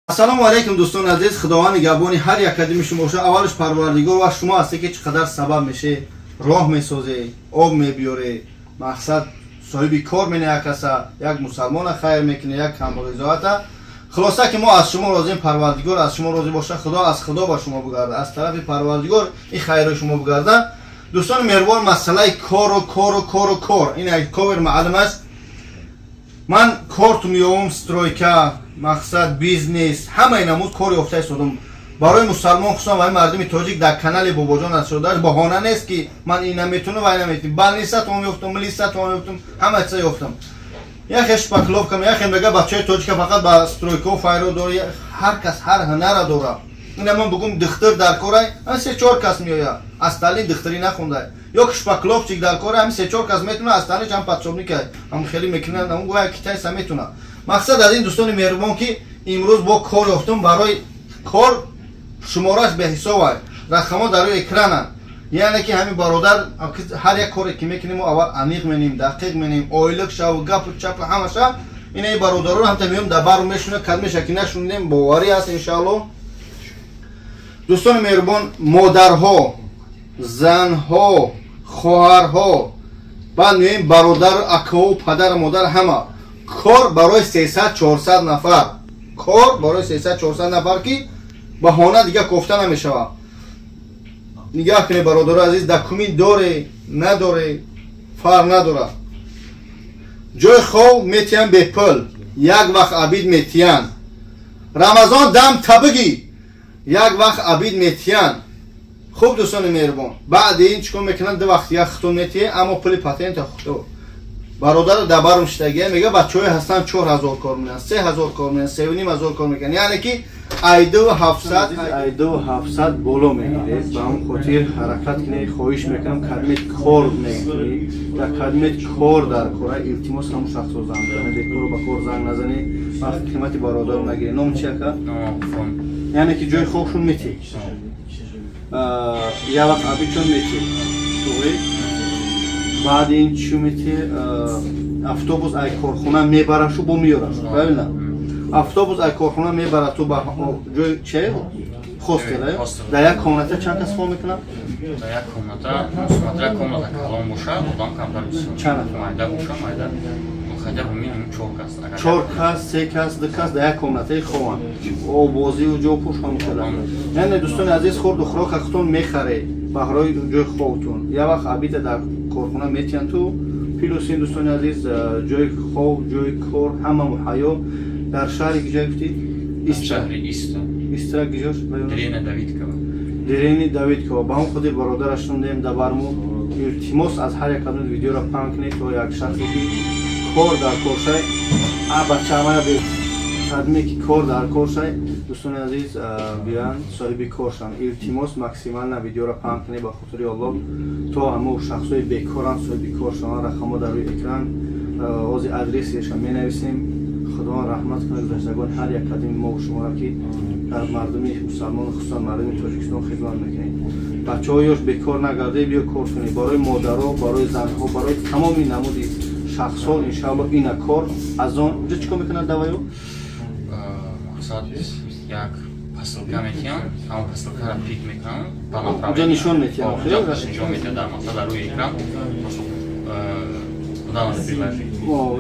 Ассалому алайкум, дӯстони азиз. Худованд нигаҳбони ҳар як қадами шумо боша. Аввалаш Парвардигор ва шумо ҳасте, ки чӣ қадар сабаб меше, роҳ месозе, об мебиёре, мақсад соҳиби кор мене, як каса, як мусалмона хайр мекуне, як камбағизоата. Хулоса ки мо аз шумо розием, Парвардигор аз шумо розӣ боша, Худо аз Худо ба шумо бугарда, аз тарафи Парвардигор ин хайри шумо бугарда. Дӯстони меҳрубон, масъалаи кору кору кору кор, ин як ковер маълум аст. Ман корту меёвам, стройка, мақсад бизнес, ҳамаи намуд кор ёфта истодам барои мусалмон, хусусан барои мардуми тоҷик. Дар канали Бобоҷон аз баҳона нест, ки ман ин наметунам, вай наметунам. Больница том ёфтам, милиса том ёфтам, ҳама чиза ёфтам. Яхе шпаклёвка, яхе мега бачаи тоҷика фақат ба стройка файро дора. Ҳар кас ҳар ҳунара дора. Ина ман бугум, духтур дар корай, се чор кас меояд, остальные духтурӣ нахондай. Ё ки шпаклёвщик дар кора, ҳами се чор кас метуна, остальные ҳам подсобникай, ҳам хеле мекунанд, ҳам гӯя китайса метуна. Мақсад аз ин, дӯстони меҳрубон, ки имрӯз бо кор ёфтум. Барои кор шумораш беҳисобай, рақамҳо дар рӯи экрананд. Яъне ки ҳамин бародар, ҳар як коре ки мекунем, мо аввал аниқ менем, дақиқ менем, ойлиқ шаву гапу чапу ҳамаша. Ина бародарон ҳамта меём, дар бару мешуна, кадмеша ки нашунидем, боварӣ ҳаст, иншаалло. Дӯстони меҳрубон, модарҳо, занҳо, хоҳарҳо, баъд меоем бародар, акаву падару модар, ҳама кор барои 300-400 нафар, кор барои 300-400 нафар, ки баҳона дига кофта намешавад. Нигаҳ кунед, бародари азиз, документ доре, надоре, фарқ надорад. Ҷои хов метиҳанд бепул, як вақт обед метиҳанд, Рамазон дам табигӣ як вақт обед метиҳанд. Хуб, дӯстони меҳрубон, баъди ин чӣ кор мекунанд? Ду вақт як хутун метиҳе, аммо пули патента хуту. Бародару дабарум шидагия, мега бачаҳое ҳастанд, 4000 кор мекунанд, 3000 кор мекунанд, 3500 кор мекунанд, яъне ки айду ҳафтсад, айду ҳафтсад боло мегиред. Ба ҳамн хотир ҳаракат кунед, хоҳиш мекунам. Кадмет кор мекунӣ, дар кадмет кор дар кора, илтимос, ҳамун шахсро занг занед, бекору ба кор занг назанед, вақт қимати бародаро нагиред. Ном чи, ака? Яъне ки ҷои хобшон метӣ, як вақт обед чон метӣ, туғри? Баъди ин чӣ метӣ? Автобус ай корхона мебарашу, бо меёрашу, правильно? Автобус ай корхона мебарад ту ба ҷои че, хостел. Дар як комната чанд кас хоб мекунад? Дар як комната, смотря комната калон боша, одам камтар бисёр. Чанд нафар? Майда боша, майда, хотя бы минимум чор кас. Чор кас, се кас, ду кас дар як комнатаи хобанд, обозию ҷопӯш ҳамхела. Яъне, дӯстони азиз, хӯрду хӯрока худтон мехаред, баҳрои ҷои хобтон, як вақт обед а дар корхона метиҳанд ту. Плюс ин, дӯстони азиз, ҷои хоб, ҷои кор, ҳама муҳайё. Дар шаҳри киҷое гуфтӣ? Шаҳри Истра. Истра киҷош? Деревня Давидково. Деревни Давидково. Ба ҳам худи бародараш шундем дабарму. Илтимос, аз ҳар як кадом видеоро паҳн кунед, то як шахсе ки кор дар кор шай, бачаамая кадме ки кор дар кор шай, дӯстони азиз, биёянд, соҳиби кор шаванд. Илтимос, максимально видеоро паҳн кунед, ба хотири Аллоҳ, то ҳамо шахсҳои бекоранд, соҳиби кор шаванд. Рақамҳо дар рӯи экран, ози адресеша менависем. Худованд раҳмат кунад гузаштагони ҳар як қадими мо шуморо, ки дар мардуми мусалмон, хусусан мардуми Тоҷикистон хидмат мекунед. Бачаҳо, ёш бекор нагардед, биё кор кунед. Барои модаро, барои занҳо, барои тамоми намуди шахсҳо, иншаалло, ина кор аз он ҷо чӣ кор мекунад даваю? Мақсад, як посылка метиҳам, ҳамон посылкаро пик мекунам. Уҷа нишон метиҳам? Нишон метиҳам, дар мақсад дар рӯи экран просто куда надо приложить.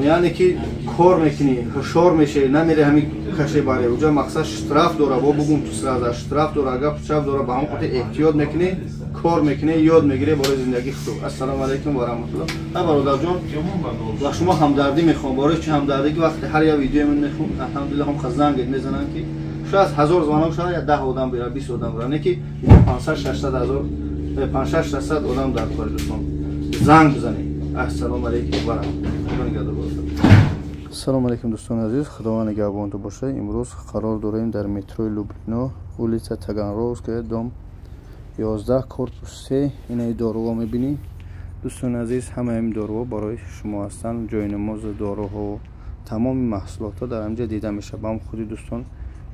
Яъне ки кор мекунӣ, ҳушёр мешавӣ, намери ҳамин каше баре. Уҷа мақсад штраф дора, бо бугум ту сразу штраф дора, гап чап дора. Ба ҳамон хотир эҳтиёт мекунӣ, кор мекунӣ, ёд мегирӣ барои зиндагии худ. Ассалому алайкум ва раҳматуллоҳ. Бародарҷон, ба шумо ҳамдардӣ мехоҳам. Барои чи ҳамдардӣ? Ки вақте ҳар як видеои ман мехӯм, алҳамдулиллаҳ, ҳам зангет мезананд, ки шояд 1000 звонок шавад, я 10 одам бира, 20 одам бира, не ки 500, 600 ҳазор, 5, 600 одам дар кори. Дӯстон, занг бизанед. Ассалому алайкум ва раҳматуллоҳ, худо нигаҳдор бошад. Ассалому алайкум, дӯстони азиз, худованд нигаҳбонтон бошад. Имрӯз қарор дорем дар метрои Люблино, улица Таганрогская, дом 11, корпус 3. Инаи доруҳо мебинӣ, дӯстони азиз, ҳамаи ин доруҳо барои шумо ҳастанд. Ҷои намози доруҳо, тамоми маҳсулотҳо дар ҳамҷа дида мешавад. Ба ҳам худи дӯстон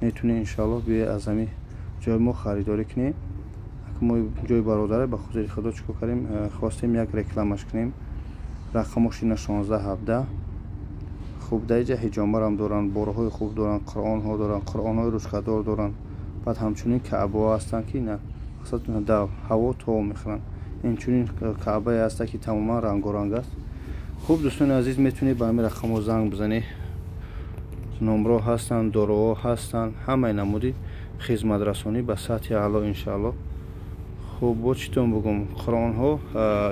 метавонед, иншоаллоҳ, биёед, аз ҳамин ҷои мо харидорӣ кунед. Мо ҷои бародаре, ба хотири Худо, чӣ кор кардем, хостем як рекламаш кунем. Рақамош ина 16 17. Хуб, дар инҷа ҳиҷомарам доранд, борҳои хуб доранд, қуръонҳо доранд, қуръонҳои ручкадор доранд. Баъд ҳамчунин каъбаҳо ҳастанд, ки на мақсад дар ҳаво то мехӯранд. Инчунин каъбае ҳаста, ки тамоман рангоранг аст. Хуб, дӯстони азиз, метавонед ба ҳамин рақамҳо занг бизанед. Номро ҳастанд, доруҳо ҳастанд, ҳамаи намуди хизматрасонӣ ба сатҳи аъло, иншаалло. Хуб, бо читон бугум, қуръонҳо,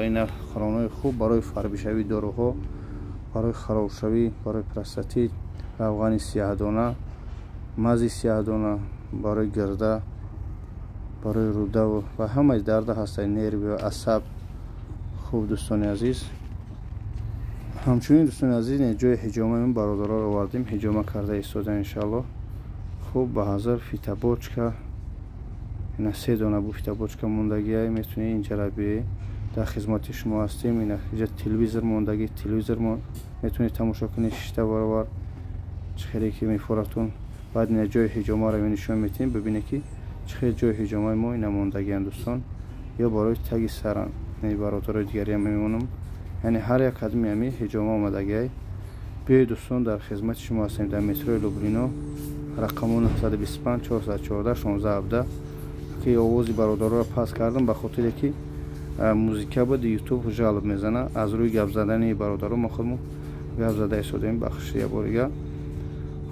ина қуръонҳои хуб барои фарбишавии доруҳо, барои харобшавӣ, барои простатит, равғани сияҳдона, мази сияҳдона, барои гирда, барои рӯда ва ҳамаи дарда ҳастаи нерви ва асаб. Хуб, дӯстони азиз, ҳамчунин, дӯстони азиз, ҷои ҳиҷома ин бародароро овардем, ҳиҷома карда истода, иншаалло. Хуб, ба ҳазар фитобочка, ина се дона бу фитобочка мондагиай, метавонед инҷара биёед, дар хизмати шумо ҳастем. Ина инҷа телевизор мондагӣ, телевизор метавонед тамошо кунед шишта баробар, чӣ хеле ки мефоратун. Баъд ина ҷои ҳиҷомаро нишон метиҳем, бибинед, ки чӣ хел ҷои ҳиҷомаи мо ина мондагианд, дӯстон, ё барои таги саранд. Бародарои дигариам мемонам, яъне ҳар як қадами ҳами ҳиҷома омадагиай. Биёед, дӯстон, дар хизмати шумо ҳастем дар метрои Люблино, рақамо 925 414 16 17. Ки овози бародароро паст кардам, ба хотире ки музика буд, ютуб жалоб мезана. Аз рӯи гап задани бародаро мо худмо гап зада истодаем, бахши якборига.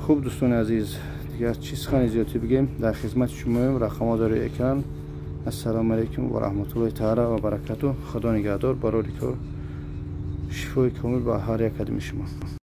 Хуб, дӯстони азиз, дигар чӣ сухани зиёдтӣ бигем, дар хизмати шумоем, рақамҳо дар рӯи экран. Ассалому алайкум ва раҳматуллоҳи таала ва баракату. Худо нигаҳдор, барори кор, шифои комил ба ҳар як қадами шумо.